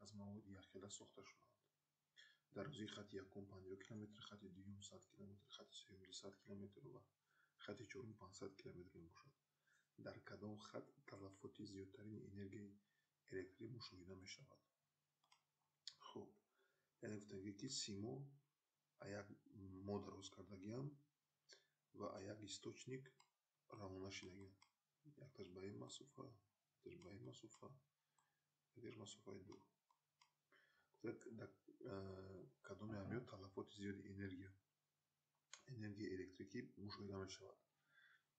аз маводи якхела сохта шудаанд. Дарозии хати якум 50 километр, хати дуюм 100 километр, хати сеюм 200 километр ва хати чорум 500 километр мебошад. Дар кадом хат талафоти зиёдтарини энергияи электрӣ мушоҳида мешавад? Хуб, яъне гуфтем, ки симо як мо дароз кардагиам ва як источник равона шидагиам. Якташ ба ин масофа, якташ ба ин масофа, якташ масофаи дур. Дар кадоме ҳамё талафоти зиёди энергияи электрикӣ мушоҳида мешавад.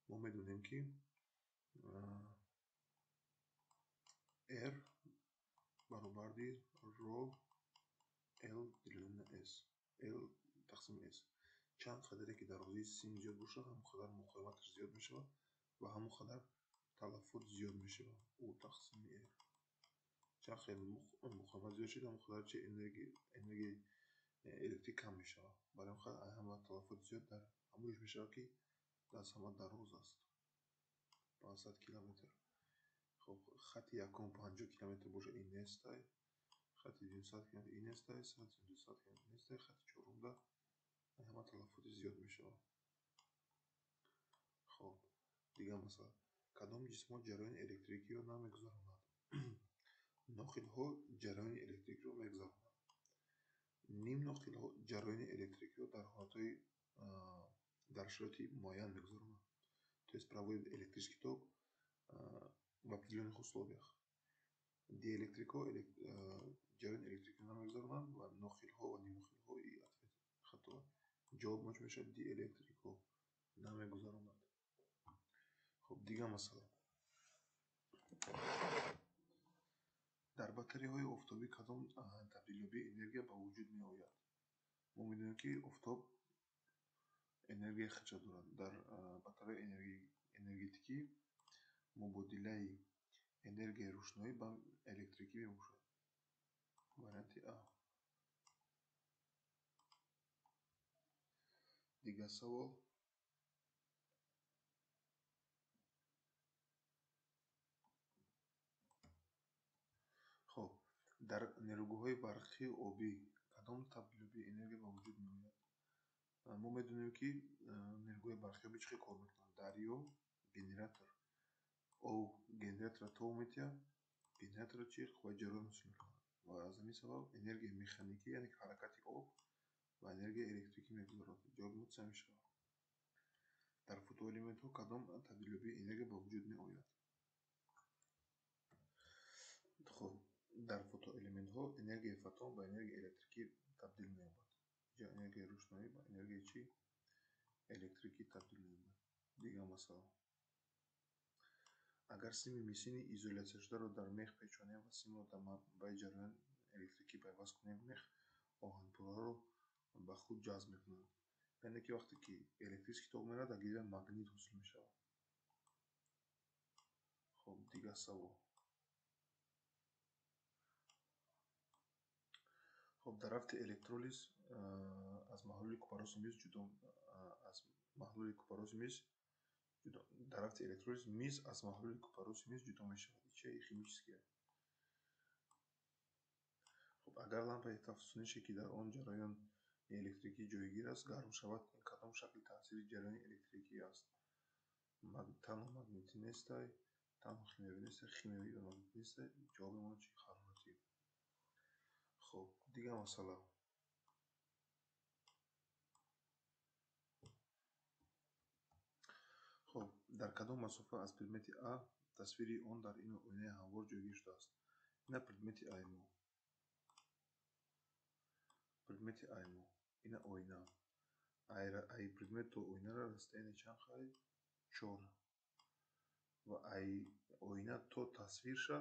Мо медонем, ки R баробарди ро L делено на S, L тақсими S. Чанд қадаре ки дарозии сим зиёд бошад, ҳамон қадар муқовиматаш зиёд мешавад ва ҳамон қадар талафот зиёд мешавад. U тақсими R. Чанд қадар муқовимат зиёд шуд, ҳамон қадар чи энергияи электрик кам мешавад. Барои ҳамин қадар ҳама талафот зиёд дар ҳамоиш мешавад, ки аз ҳама дароз аст. 500 километр. Хоб, хати якум 50 километр бошад, ин нестай. Хати дуюм 100 километр, ин нестай. Хати 200 километр нестай. Хати чорумда ҳама талафоти зиёд мешавад. Хоб, дигар масъала. Кадом ҷисмҳо ҷараёни электрикиро намегузаронанд? Ноқилҳо ҷараёни электрикиро мегузаронанд. Нимноқилҳо ҷараёни электрикиро дар ҳолатҳои дар шароити муайян мегузаронанд. То есть проводит электрический ток в определенных условиях. Диэлектрикҳо ҷараёни электрикиро намегузаронанд ва ноқилҳо ва нимноқилҳо и ответ хато. Ҷавоб мо чӣ мешавад? Диэлектрикҳо намегузаронанд. Хуб, дигар масъала. Дар батареяҳои офтобӣ кадом табдилёбии энергия ба вуҷуд меояд? Мо медонем, ки офтоб энергияи худша дорад. Дар батареяи энергетикӣ мубодилаи энергияи рӯшноӣ ба электрикӣ мебошад. Варианти А. Дигар савол. Хоб, дар нерӯгоҳҳои барқию обӣ кадом табдилёбии энергия ба вуҷуд меояд? Мо медонем, ки нерӯгоҳи барқию обӣ чӣ хел кор мекунанд. Дарё, генератор. Об генератора тов метиҳад, генератора чи қувваи ҷараён ҳосил мекунад. Ва аз ҳамин сабаб энергияи механикӣ, яъне ҳаракати об ва энергияи электрикӣ мегузарад. Ҷавоби мо чӣ мешавад? Дар фотоэлементҳо кадом табдилёбии энергия ба вуҷуд меояд? Хоб, дар фотоэлементҳо энергияи фотон ба энергияи электрикӣ табдил меёбад. Инҷо энергияи рӯшноӣ ба энергияи чӣ? Электрикӣ табдил меёбад. Дигар масъала. Агар сими мисини изолятсияшударо дар мех печонем ва симро дар манбаи ҷараёни электрикӣ пайваст кунем, мех оҳанпораро ба худ ҷазб мекунад. Яъне ки вақте ки электрический ток меравад, дар гирда магнит ҳосил мешавад. Хоб, дигар савол. Хоб, дар рафти электролиз аз маҳлули купороси мис ҷудо аз маҳлули купороси мис ҷудо дар рафти электролиз мис аз маҳлули купороси мис ҷудо мешавад. Чӣ химические? Хоб, агар лампаи тафсунише, ки дар он ҷараёни электрикӣ ҷойгир аст, гарм шавад, ин кадом шакли таъсири ҷараёни электрикӣ аст? Танҳо магнитӣ нестай, танҳо химиявӣ нестай, химиявӣ ва магнитӣ нестай. Ҷавоби мо чи? Ҳароратӣ. Хоб, дигар масъала. Хоб, дар кадом масофа аз предмети А тасвири он дар ин оинаи ҳамвор ҷойгир шудааст? Ина предмети А мо. Предмети А мо. Ина оина. Ай предмет то оинаро расстояние чанд хай? 4. Ва ай оина то тасвирша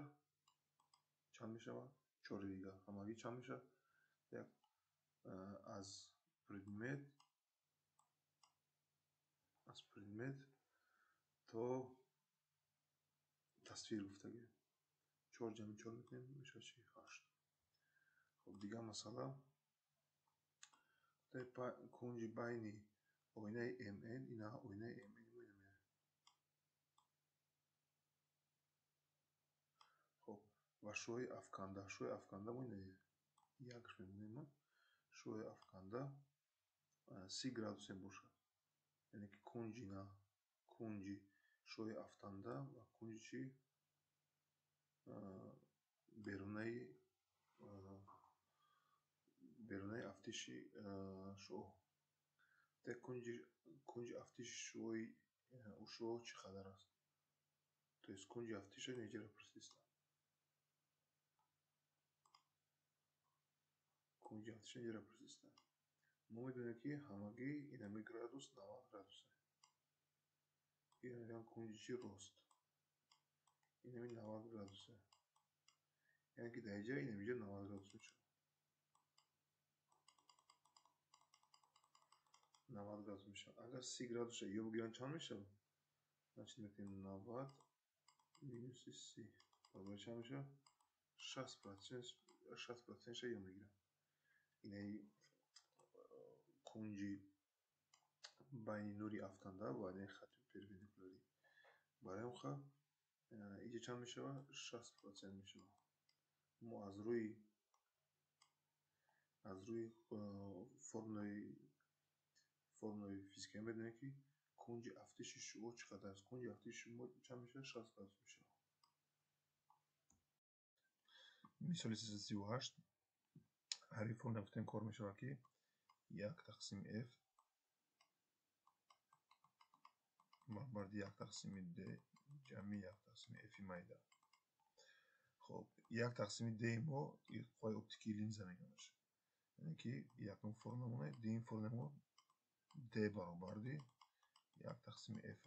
чанд мешавад? 4 дигар. Ҳамагӣ чанд мешавад? Як аз предмет то тасвир гуфтагӣ. 4 ҷамъи 4 мекунем, мешавад чи? 8. Хоб, дигар масъала. Кунҷи байни оинаи МН, ина оинаи МН мо ина меояд. Хоб, Ва шуои афканда. Шуои афканда мо якш мемонем. Шуои афканда 30 градус бошад. Яъне ки кунҷи на кунҷи шуои афтанда ва кунҷи чи берунаи афтиши шуо. Кунҷи афтиши шуои шуо чӣ қадар аст? То есть кунҷи афтиша неҷара пурсиста. Кунҷи афтиша неҷара пурсиста. Мо медонем, ки ҳамагӣ инами градус 90 градуса. Ин мегӯям кунҷи чи рост. Инами 90 градуса. Яъне ки дар инҷа инамиҷа 90 градус мешавад. 90 градус мешавад. Агар 30 градуса ё бигиранд чанд мешавад? Значит мекунем 90 минуси 30 баробари чанд мешавад? 60% ё мегиранд. Инаи кунҷи байни нури афтанда ва инаи хати перпендикулярӣ. Барои он хат инҷа чанд мешавад? 60% мешавад. Мо аз рӯи формулаи физикаӣ медонем, ки кунҷи афтиши шуо чӣ қадар аст. Кунҷи афтиши шуо чанд мешавад? 60 градус мешавад. Мисоли 338 ҳар формула гуфтем кор мешавад, ки 1 тақсим f баробари 1 тақсими d ҷамъи 1 тақсими f майда. Хоб, 1 тақсими d мо қувваи оптикии линза мегӯянд. Яъне ки якум формула монад, дуюм формула мо d баробарди 1 тақсими f.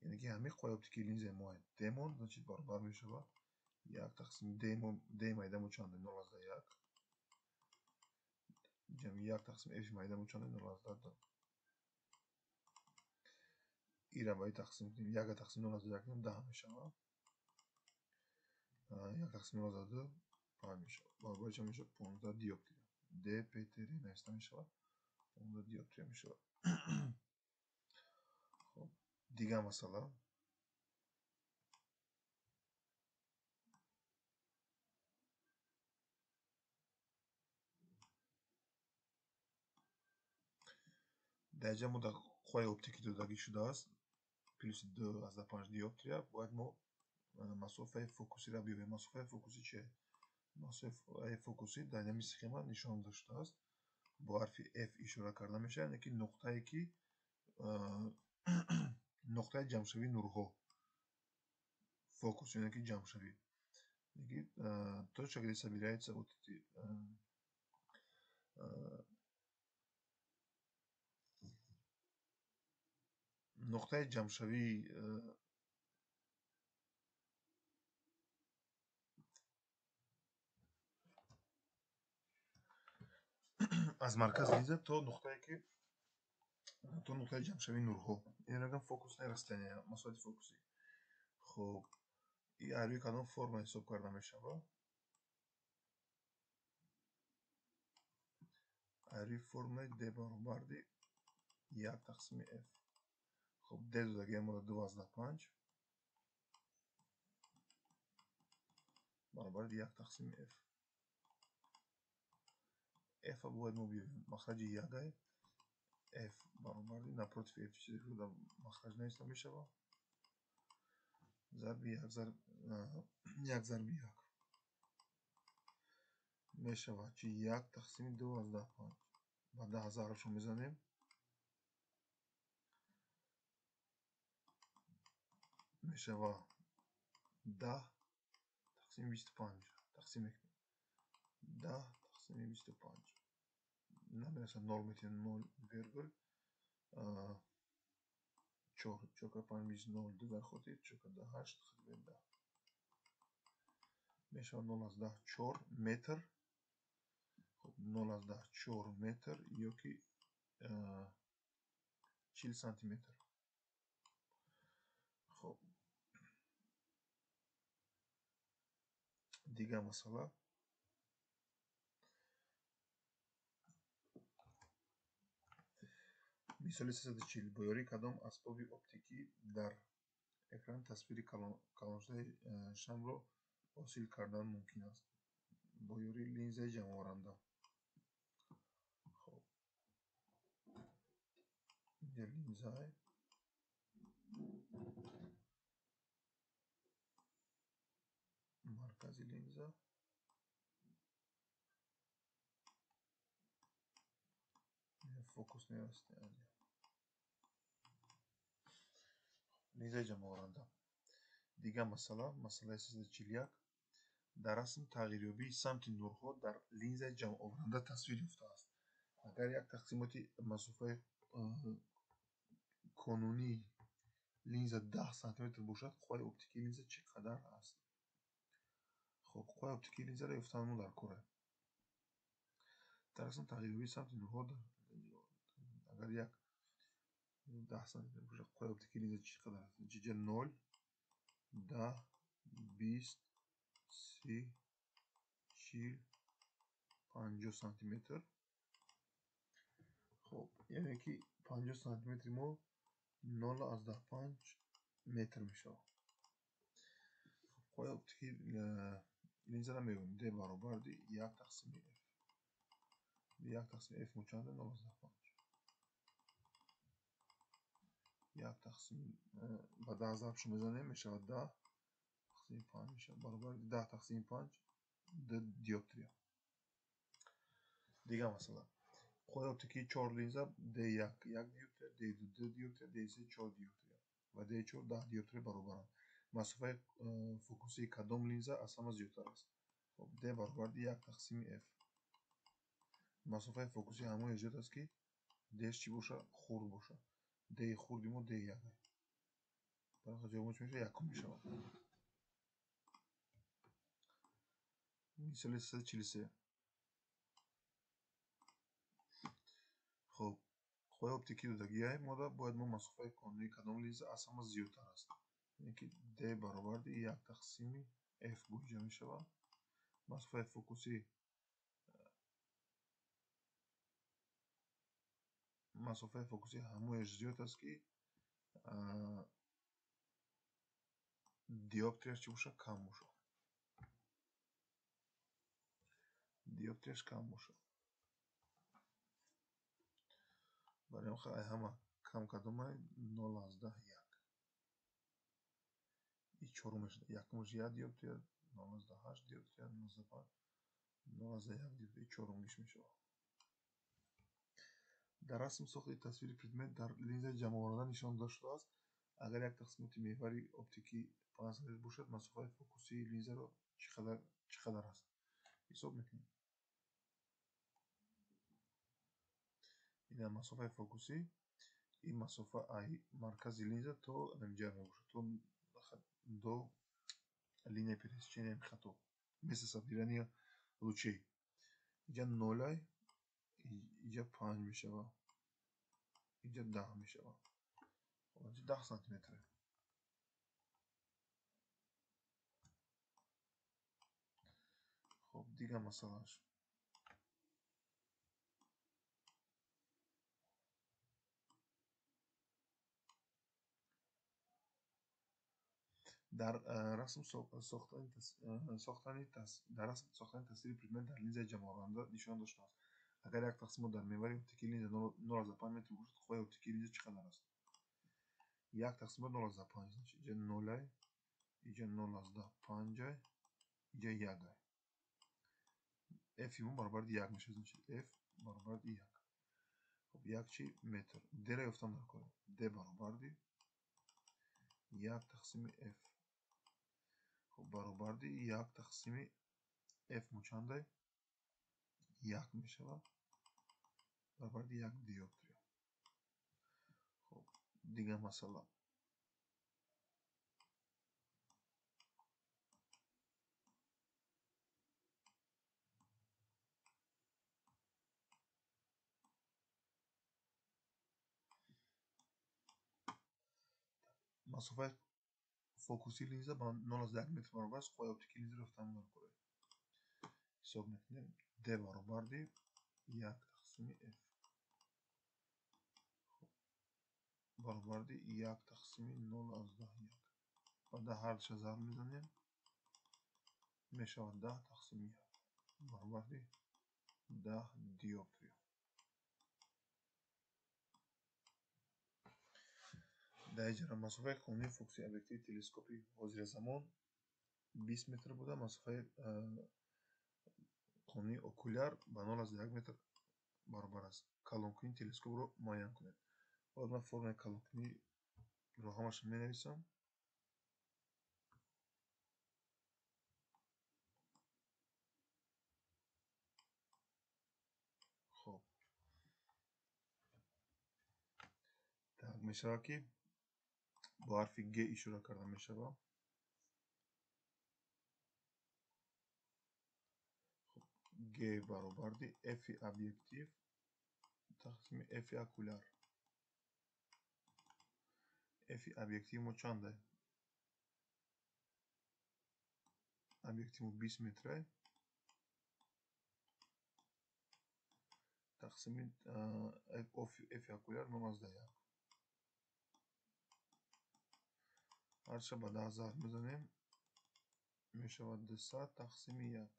Яъне ки ҳамин қувваи оптикии линзаи мо d мон, значит баробар мешавад 1 тақсими d мо, d майда мо чанд? 0.1 ҷамъи 1 тақсими f майда мо чанд? 0.2. Ира ба тақсим кунем, 1 тақсим 0.1 кунем, 10 мешавад. 1 тақсим 0.2 5 мешавад. Баробари чанд мешавад? 15 диоптрия. D P T R нависта мешавад. 15 диоптрия мешавад. Хоб, дигар масъала. Дар инҷа мо дар қувваи оптикӣ додагӣ шудааст. Плюси 2.5 диоптрия. Бояд мо масофаи фокусиро биёбем. Масофаи фокусӣ чист? Масофаи фокусӣ дар ҳамин схема нишон дода шудааст. Бо ҳарфи F ишора карда мешавад, яъне ки нуқтае ки нуқтаи ҷамъшавии нурҳо. Фокус, яъне ки ҷамъшавӣ. Точка, где собираются вот эти нуқтаи ҷамъшавии аз маркази линза то нуқтае ки то нуқтаи ҷамъшавии нурҳо. Ин рақам фокусное расстояние, масоҳати фокусӣ. Хоб, ин аз рӯи кадом формула ҳисоб карда мешавад? Аз рӯи формулаи d баробарди 1 тақсими f. Хоб, d додагиам мо 2.5 баробари 1 тақсими f. F-а бояд мо биёбем. Махраҷи 1 f баробари напротив f чизе ки дар махраҷ нависта мешавад. Зарби 1 зарб 1 зарби 1 мешавад чи 1 тақсими 2.5. Ба 10 зарбшо мезанем. Мешавад 10 тақсими 25 тақсим мекунем. 10 тақсими 25 намерасад 0 метавонем 0 вергул 4 4 5 20 0 2 дар хотир 4 10 8 тақсими 10 мешавад 0.4 метр. Хоб, 0.4 метр ё ки 40 сантиметр. Хоб, дигар масъала. Мисоли 340. Бо ёрии кадом асбоби оптикӣ дар экран тасвири калоншудаи шамъро Ҳосил кардан мумкин аст бо ёрии линзаи ҷамъоваранда. Хоб, инҷа линзаи маркази линза, фокус нест, линзаи ҷамъоваранда. Дигар масъала, масъалаи 341. Дар расм тағйирёбии самти нурҳо дар линзаи ҷамъоваранда тасвир ёфтааст. Агар як тақсимоти масофаи конунии линза 10 сантиметр бошад, қувваи оптикии линза чӣ қадар аст? Хоб, қувваи оптикии линзаро ёфтан мо дар кор. Дар расм тағйирёбии самти нурҳо дар агар як 10 сантиметр бошад, қувваи оптикии линза чӣ қадар аст? Ҷиҷа 0, 10, 20, 30, 40, 50 сантиметр. Хоб, яъне ки 50 сантиметри мо 0,5 метр мешавад. Қувваи оптикии линзаро мегӯем D баробарди 1 тақсими F. 1 тақсими F мо чанд? 0,5. 1 тақсим ба 10 зарбшо мезанем, мешавад 10 тақсими 5 мешавад баробарди 10 тақсими 5 д диоптрия. Дигар масъала. Қувваи оптикии 4 линза D1 1 диоптрия, D2 2 диоптрия, D3 4 диоптрия ва D4 10 диоптрия баробаранд. Масофаи фокусии кадом линза аз ҳама зиёдтар аст? Хоб, D баробарди 1 тақсими F. Масофаи фокусии ҳамоне зиёд аст, ки D-ш чӣ боша? Хурд боша. D хурди мо D1. Барои ҷавоб чӣ мешавад? Якум мешавад. Мисоли 343. Хоб, қувваи оптикии додагиҳои мода бояд мо масофаи конунии кадом линза аз ҳама зиёдтар аст. Яъне ки D баробарди 1 тақсими F буҷа мешавад. Масофаи фокусӣ ҳамояш зиёд аст, ки диоптрияш чӣ бошад? Кам бошад. Диоптрияш кам бошад. Барои ҳам ҳама кам кадомай 0,1. И чорумаш, якумаш 1 диоптрия, 0,8 диоптрия, 0,5, 0,1 диоптрия, чорумгиш мешавад. Дар расм сохти тасвири предмет дар линзаи ҷамъоваранда нишон дода шудааст. Агар як тақсимоти меҳвари оптикӣ 5 сантиметр бошад, масофаи фокусии линзаро чӣ қадар аст? Ҳисоб мекунем. Ина масофаи фокусӣ, ин масофа ай маркази линза то инҷа мебошад, то до линия пересечения хато, место собирания лучей. Инҷа 0, инҷа 5 мешавад, инҷа 10 мешавад. Инҷа 10 сантиметр. Хоб, дигар масъалааш. Дар расм сохтани тасвири предмет дар линзаи ҷамъоваранда нишон дода шудааст. Агар як тақсимот дар меҳвари оптикии линза 0,5 метр бошад, қувваи оптикии линза чӣ қадар аст? Як тақсимот 0,5, значит, инҷа 0, инҷа 0,5, инҷа 1. F мо баробарди 1 мешавад, значит, F баробарди 1. Хоб, 1 чи метр. D-ро ёфтан дар кор. D баробарди 1 тақсими F. Хоб, баробарди 1 тақсими F мо чандай? 1 мешавад. Баробарди 1 диоптрия. Хоб, дигар масъала. Масофаи фокусии линза ба 0,1 метр баробар аст. Қувваи оптикии линзаро ёфтан дар кор. Ҳисоб мекунем. D баробарди 1 тақсими F. Баробарди 1 тақсими 0,1. Ба 10 ҳардуша зарб мезанем. Мешавад 10 тақсими 1 баробари 10 диоптрия. Дар иҷора масофаи қонунии фокуси объективи телескопи ҳозиразамон 20 метр буда, масофаи қонунии окуляр ба 0,1 метр баробар аст. Калонкунии телескопро муайян кунед. Бояд ман формулаи калонкуниро ҳамаша менависам. Хоб, так мешавад ки бо ҳарфи Г ишора карда мешавад. Г баробарди F объектив тақсими F окуляр. F объектив мо чанда? Объектив мо 20 метра тақсими F окуляр 0,1. Ҳарча ба 10 зарб мезанем, мешавад 200 тақсими 1.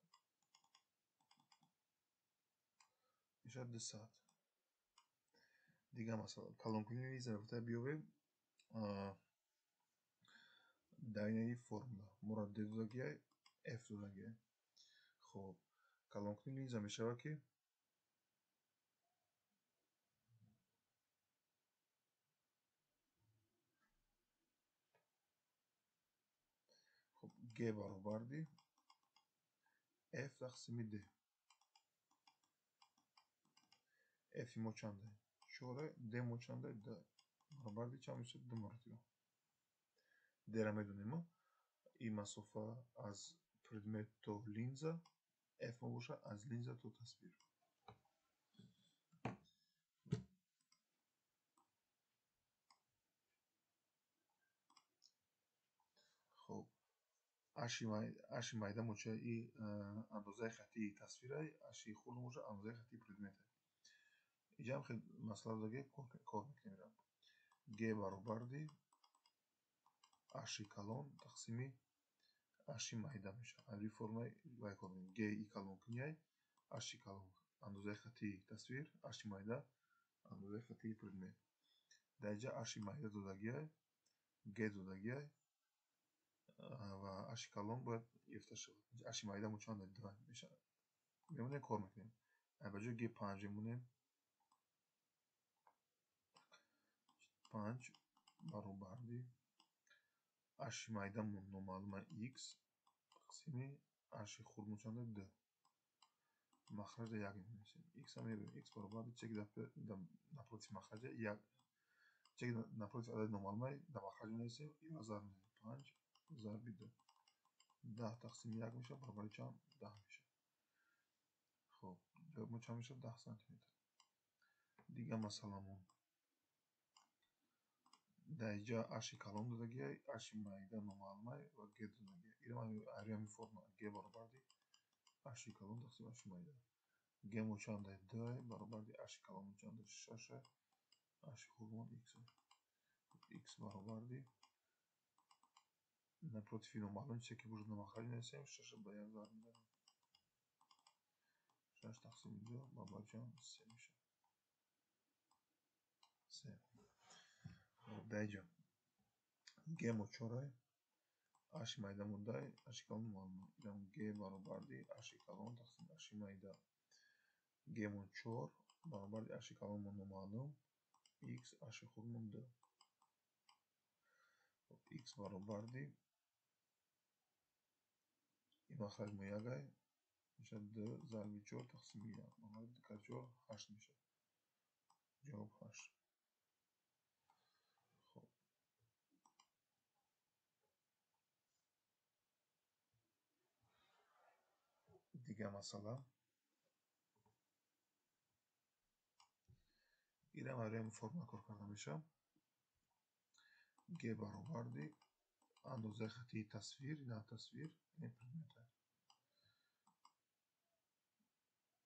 Мешавад 200. Дигар масъала калонкунии линзаро гуфта биёвем. Дар инаи формула моро D додагиай, F додагиай. Хоб, калонкунии линза мешавад ки G баробарди F тақсими D. F мо чанда? 4, D мо чанда? 2. Баробарди чанд мешавад? 2 маротиба. D-ра медонем. И масофа аз предмет то линза, F мо бошад аз линза то тасвир. Хоб, аши майда моча и андозаи хаттии тасвирай, аши хурд мошад андозаи хаттии предметай. Иҷам хел масъала додаги кор мекунем. Г баробарди аши калон тақсими аши майда мешавад. Ҳамин формаи вай кор мекунем. Г и калонкуниай, аши калон андозаи хаттии тасвир, аши майда андозаи хаттии предмет. Дар инҷа аши майда додагиай, Г додагиай ва аши калон бояд ёфта шавад. Аши майда мо чанд 2 мешавад. Мемонем кор мекунем. Ба ҷои Г 5 мемонем. 5 баробарди аши майда номаълума x тақсими аши хурд мо чанда 2. Махраҷа 1 менависем. X-а мебинем. X баробарди чеки напротив махраҷа 1. Чеки напротив адади номаълумай дар махраҷ менависем. Ира зарб мезанем. 5 зарби 2. 10 тақсими 1 мешавад, баробари чанд? 10 мешавад. Хоб, ҷавоб мо чанд мешавад? 10 сантиметр. Дигар масъаламон. Дар инҷа аши калон додагиай, аши майда номаълумай ва Г додагиай. Ира ҳамин формула Г баробарди аши калон тақсими аши майда. Г мо чанда 2 баробарди аши калон мо чанда 6, аши хурд мо x. X баробарди напротив номаълум чизе ки бошад на махраҷ менависем, 6 ба 1 зарб мезанем. 6 тақсими 2 баробари чанд? 3 мешавад. 3. Хоб, дар инҷа Г мо 4, аши майда мо 2, аши калон номаълум. Ирам Г баробарди аши калон тақсими аши майда. Г мо 4 баробарди аши калон мо номаълум, x аши хурд мо 2. Хоб, x баробарди и махраҷ мо 1 мешавад 2 зарби 4 тақсими 1 баробари 2 кар 4 8 мешавад. Ҷавоб 8. Хоб, дигар масъала. Ирам ҳамин формула кор карда мешавад. Г баробарди андозаи хаттии тасвир, на тасвир, ин предмет.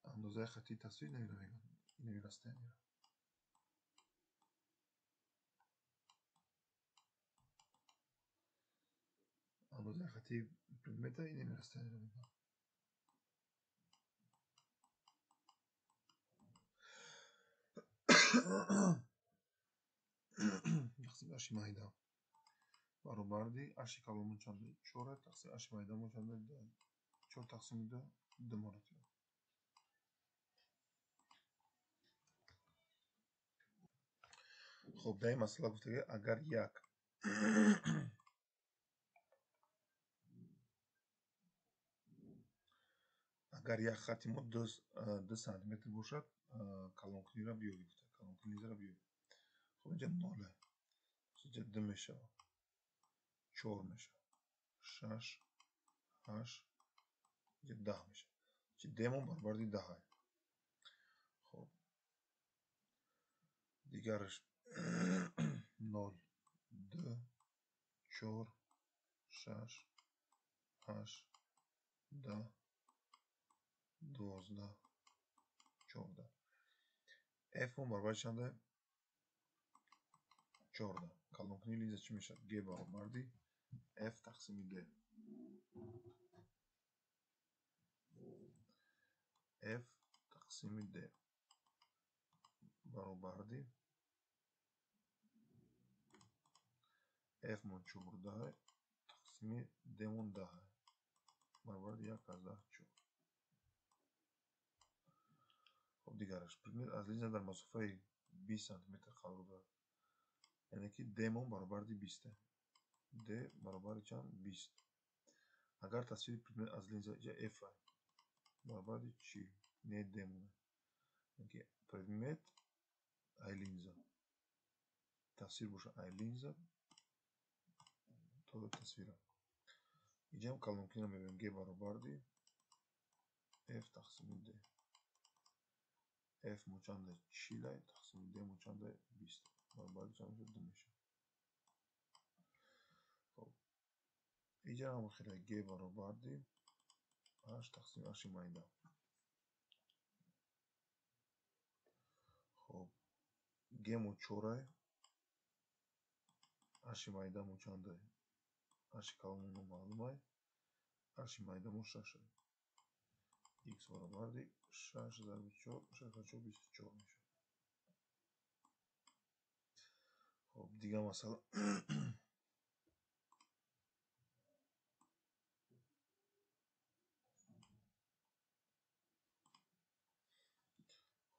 Андозаи хаттии тасвир намедонам мегӯянд. Ин расстояние. Андозаи хаттии Предмета инами расстояниеро мегӯяд. Тақсими аши майда баробарди аши калонмон чанда? 4 тақсими аши майдамон чанда? 4 тақсими 2, 2 маротиба. Хуб, дар ин масъала гуфтага, агар як хати мо 2 сантиметр бошад, калонкуниро биёбед, гуфта, калонкунизаро биёбед. Хуб, инҷа 0, инҷа 2 мешавад, 4 мешавад, 6, 8, инҷа 10 мешавад. Чи D-мон баробарди 10. Хуб, дигараш 0, 2, 4, 6, 8, 10, 12, 14. F-мон баробари чанда? 14. Калонкунии линза чӣ мешавад? G баробарди F тақсими D. F тақсими D баробарди F-мон 14 тақсими D-мон 10 баробарди 1,4. Хуб, дигараш предмет аз линза дар масофаи 20 сантиметр қарор дорад. Яъне ки D-мон баробарди 20. D баробари чанд? 20. Агар тасвири предмет аз линза ҷа F баробарди чӣ? Не D-мон. Яъне ки предмет ай линза. Тасвир боша ай линза то тасвира. Иҷам калонкиро мебинем. G баробарди F тақсими D. F мо чанда? 40 тақсими D мо чанда? 20. Баробарди чанд мешавад? 2 мешавад. Хуб, иҷа ҳам хеле G баробарди 8 тақсими 8 майда. Хуб, G мо 4, 8 майда мо чанда? 8 калонмон номаълум, 8 майда мо 6. X баробарди 6 зарби 4, 6 зарби 4, 24 мешавад. Хуб, дигар масъала.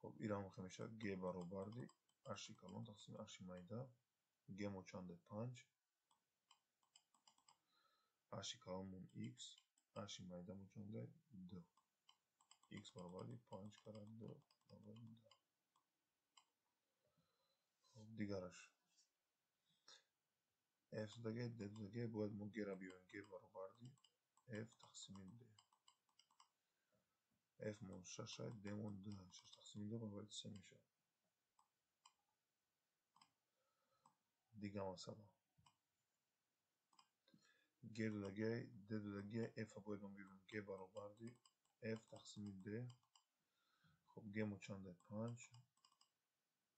Хуб, ира ҳам мешавад G баробарди 8 калон тақсими 8 майда. G мо чанда? 5. 8 калонмон x, 8 майда мо чанда? 2. X баробарди 5 кара 2 баробарди 10. Хуб, дигараш F додаги, D додаги, бояд мо G-ро биёбем. G баробарди F тақсими D. F мон 6, D мон 2. 6 тақсими 2 баробарди 3 мешавад. Дигар масъала. G додаги, D додаги, F-ро бояд мо биёбем. G баробарди F тақсими D. Хуб, G мо чанда? 5.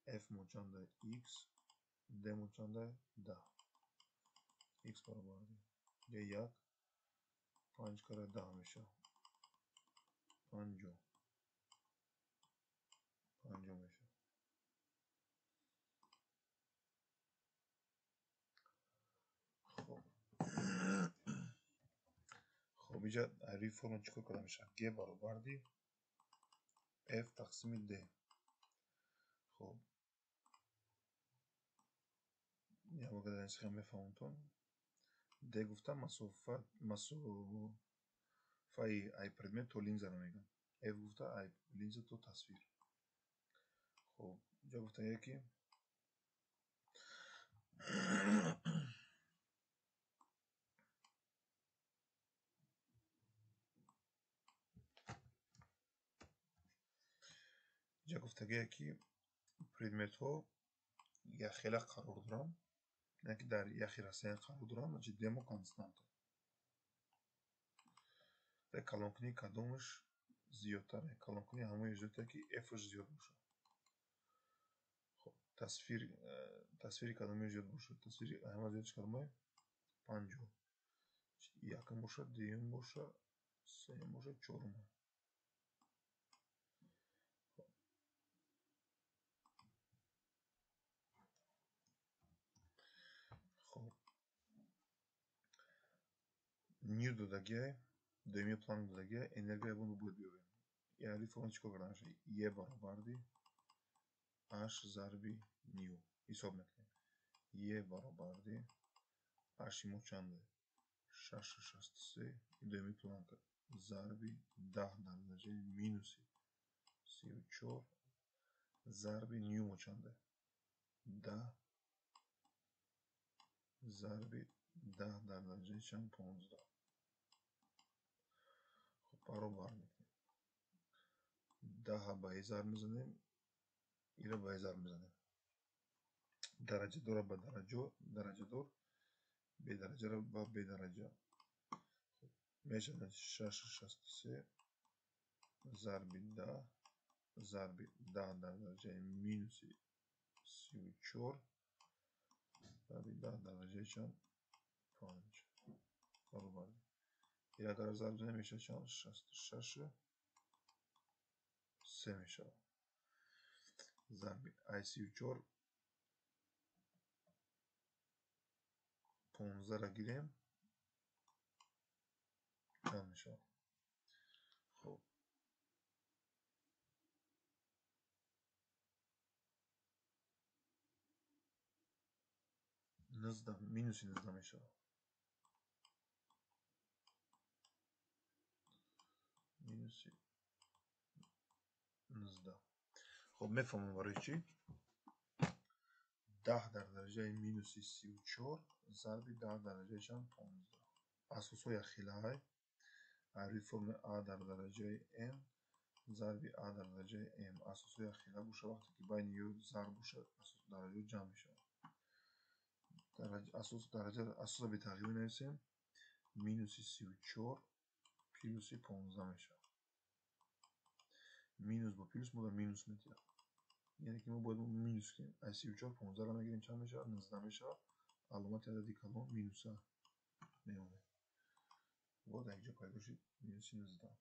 F мо чанда? X. D мо чанда? 10. X баробарди G 1, 5 кара 10 мешавад. 50. 50 мешавад. Хуб. Хуб, инҷа рӯи формула чӣ кор карда мешавад? G баробарди F тақсими D. Хуб, як бор дар ин схема мефаҳмонтон. D гуфта масофаи ай предмет то линзаро мегӯянд. F гуфта ай линза то тасвир. Хуб, инҷа гуфтагие ки предметҳо якхела қарор доранд, яъне ки дар яхи расстояния қарор доранд, значит D мо константа. Дар калонкунии кадомаш зиёдтар? Калонкунии ҳамои зиёдтар ки F-ш зиёд бошад. Хуб, тасвири кадоме зиёд бошад? Тасвири ҳама зиёдш кадоме? 50. Якум бошад, дуюм бошад, сеюм бошад, чорум. Хоб, ню додагиай, дуюми Планк додагиай, энергияи мо бояд биёбем. Яъне формула чӣ кор карда мешавад? Е баробарди H зарби ню. Ҳисоб мекунем. Е баробарди H мо чанде? 6,63 дуюми Планка зарби 10 дар дараҷаи минуси 34 зарби ню мо чанде? 10 зарби 10 дар дараҷаи чанд? 15. Хоб, баробар мекунем. 10 ба е зарб мезанем, ира ба е зарб мезанем. Дараҷадорро ба дараҷадор, бедараҷаро ба бедараҷа. Мешавад 6,63 зарби 10 зарби 10 дар дараҷаи минуси 34 зарби 10 дар дараҷаи чанд? 5. Баробар. Ира агар зарб занем мешавад чанд? 66 3 мешавад. Зарби ай 34 15-ро гирем чанд мешавад? Хоб, 19, минуси 19 мешавад. Минуси 19. Хоб, мефаҳмам барои чӣ? 10 дар дараҷаи минуси 34 зарби 10 дар дараҷаи чанд? 15. Асосҳо якхелаай. Рӯи формулаи А дар дараҷаи N зарби А дар дараҷаи M. Асосҳо якхела боша, вақте ки байни ё зарб бошад, асос дараҷаҳо ҷамъ мешавад. Асос дараҷа асосро бетағйир менависем. Минуси 34 плюси 15 мешавад. Минус бо плюс мо минус медиҳад. Яъне ки мо бояд минус кунем. Аз 34 15-ро мегирем, чанд мешавад? 19 мешавад. Аломати адади калон минуса мемонад. Вот дар инҷо пайдо шуд минуси 19.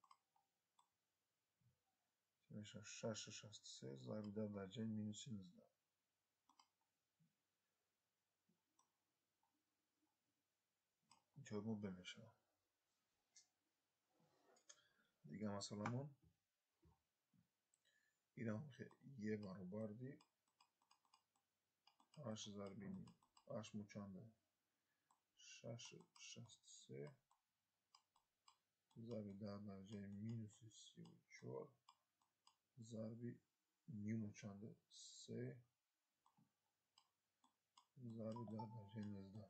Мешавад 6,63 зарби 10 дараҷаи минуси 19. Ҷавоб мо Б мешавад. Дигар масъаламон ирам Е баробарди H зарби H мо чанде? 6,63 зарби 10 дараҷаи минуси 34 зарби ню мо чанде? 3 зарби 10 дараҷаи 19.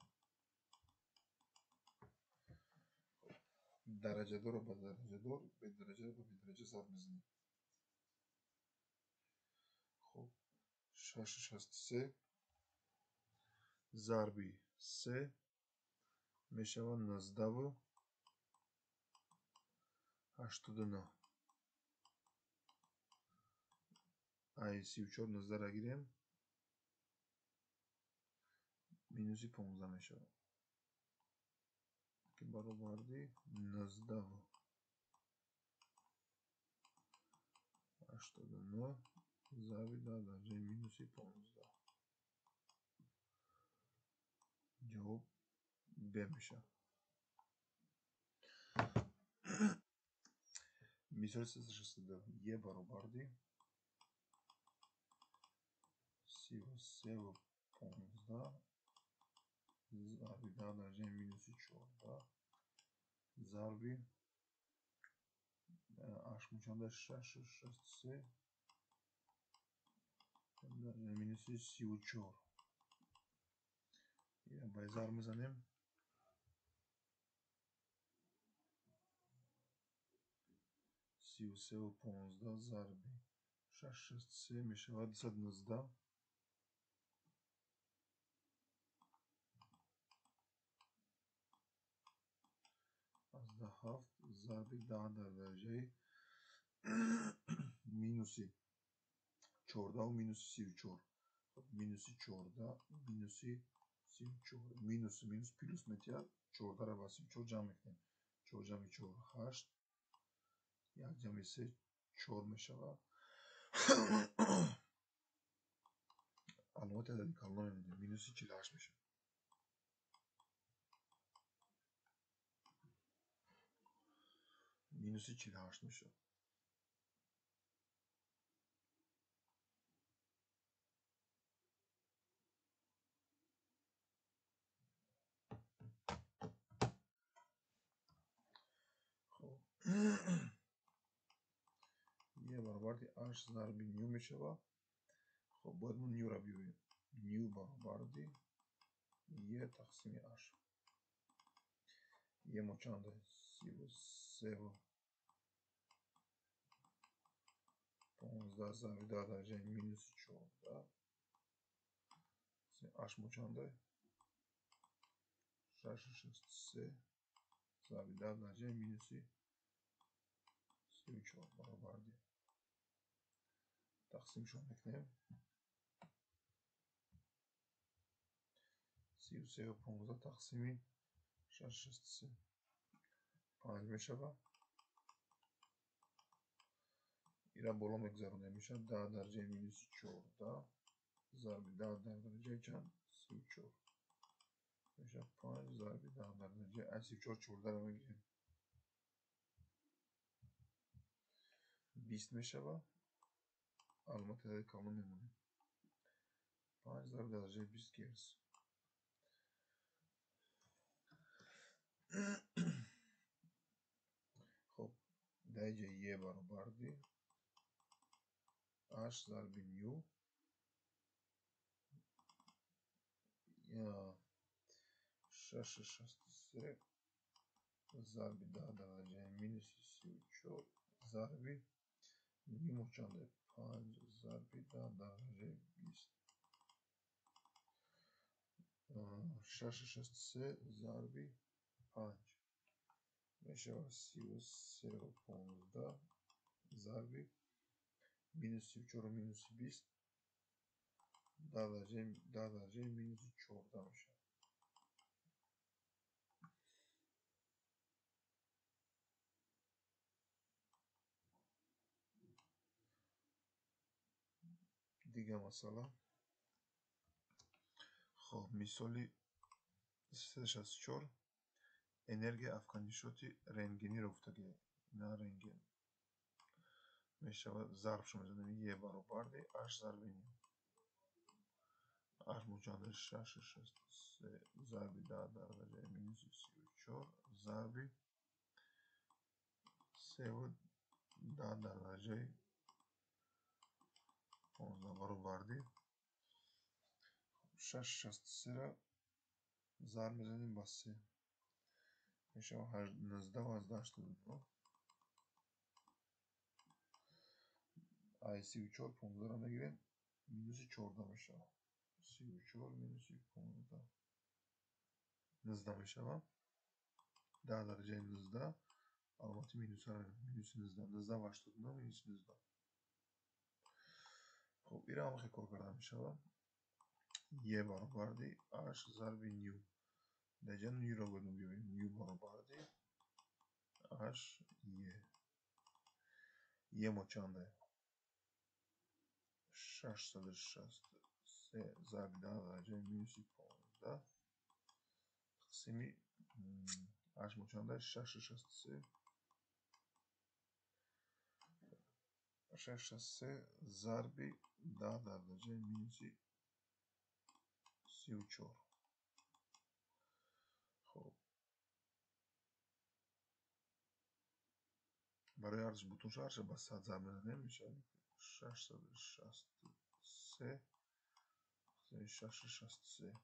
Дараҷадорро ба дараҷадор, бедараҷаро ба бедараҷа зарб мезанем. Хоб, 6,63 зарби 3 мешавад 19,89. Ай 34 19-ро гирем, минуси 15 мешавад. Ки баробарди 19,89 зарби 10 дараҷаи минуси 15. Ҷавоб Б мешавад. Мисоли 362. Е баробарди 33,15 зарби 10 дараҷаи минуси 14 зарби H мо чанда? 6,63 дараҷаи минуси 34. Ба зарб мезанем. 33,15 зарби 6,63 мешавад 219. Аз 7 зарби 10 дар дараҷаи минуси 14 ва минуси 34. Минуси 14 минуси 34. Минус минус плюс метиҳад. 14-ро ба 34 ҷамъ мекунем. 4 ҷамъи 4 8. 1 ҷамъи 3 4 мешавад. Аломати адади калона мемонем. Минуси 48 мешавад. Минуси 48 мешавад. Хоб, Е баробарди H зарби ню мешавад. Хоб, бояд мо нюро биёбем. Ню баробарди Е тақсими H. Е мо чанд аст? 33 15 зарби 10 дараҷаи минуси 14. H мо чанд аст? 663 зарби 10 дараҷаи минуси 34 баробарди. Тақсимшон мекунем. 33 15 тақсими 663 5 мешавад. Ира боло мегузаронем, мешавад 10 дараҷаи минуси 14 зарби 10 дар дараҷаи чанд? 34. Мешавад 5 зарби 10 дар дараҷаи аз 34 14-ро мегирем. 20 мешавад. Аломати адади калона мемонем. 5 зарби дараҷаи 20 герц. Хоб, дар инҷа Е баробарди H зарби ню 663 зарби 10 дараҷаи минуси 34 зарби ню мо чанд аст? 5 зарби 10 дараҷаи 20. 663 зарби 5 мешавад 33 15 зарби минус 34 минус 20 10 дараҷаи минуси 14 мешавад. Дигар масъала. Хоб, мисоли 364 энергияи афканишоти рентгениро гуфтагӣ. На рентген. Мешавад зарбшо мезанем. Е баробарди H зарби ню. H мо чанд аст? 663 зарби 10 дараҷаи минуси 34 зарби 3 10 дараҷаи 15 баробарди 663-ро зарб мезанем ба 3. Мешавад 19,89. Ай 34 15-ро мегирем, минуси 14 мешавад. 34 минуси 15 19 мешавад. 10 дараҷаи 19 аломати минусаро минуси 19 19,89 минуси 19. Хоб, ира ҳам хел кор карда мешавад. Е баробарди H зарби ню. Дар ҷа нюро бояд мо биёбем. Ню баробарди H Е. Е мо чанд аст? 663 зарби 10 дараҷаи минуси 15 тақсими H мо чанд аст? 663 663 зарби 10 дараҷаи минуси 34. Хоб, барои арзиш бутунша арзиша ба 100 зарб мезанем, мешавад 663 663.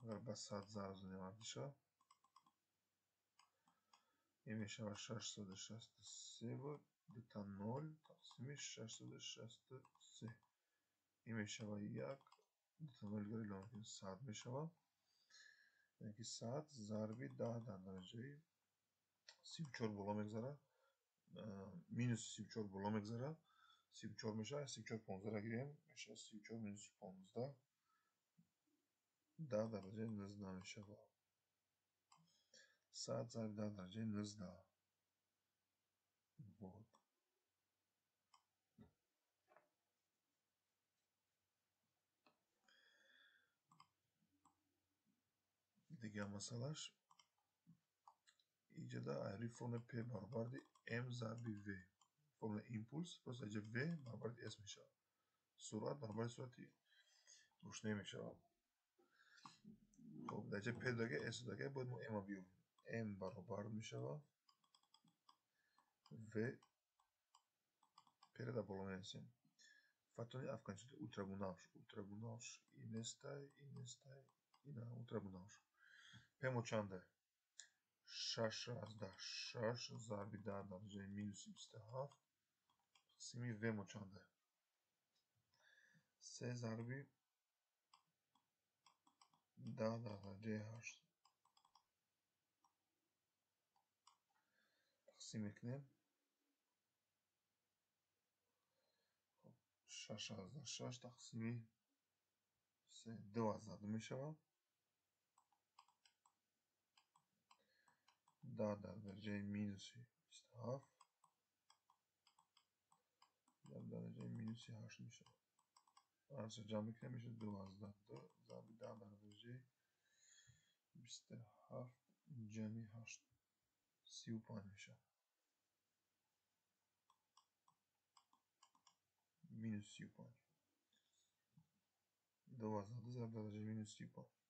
Агар ба 100 зарб занем арзиша, ин мешавад 663 дута 0 тақсими 663. Ин мешавад 1 дута 0 дигар илова мекунем 100 мешавад. Яъне ки 100 зарби 10 дар дараҷаи 34 боло мегузарад. Минус 34 боло мегузарад. 34 мешавад. 34 15-ро гирем, мешавад 34 минуси 15 10 дараҷаи 19 мешавад. 100 зарби 10 дараҷаи 19. Вот. Дигар масъалаш иҷода айри формула P баробарди M зарби V. Формула импулс, просто иҷа V баробарди S мешавад. Суръат баробари суръати рӯшноӣ мешавад. Хоб, дар иҷа P дага, S дага, бояд мо M-ро биёбем. M баробар мешавад V, P-ро дар боло менависем. Фотони афканшудаи ултрабунафш, ултрабунафш и нестай, и нестай, ина ултрабунафш. P мо чанда? 6,6 зарби 10 дараҷаи минуси 27 тақсими V мо чанда? 3 зарби 10 дараҷаи 8 тақсим мекунем. 6,6 тақсими 3 2 мешавад. 10 дараҷаи минуси 27 дар дараҷаи минуси 8 мешавад. Ҳарча ҷамъ мекунем мешавад 2 зарби 10 дараҷаи 27 ҷамъи 8 35 мешавад. Минус 35. 2 зарби дараҷаи минус 35.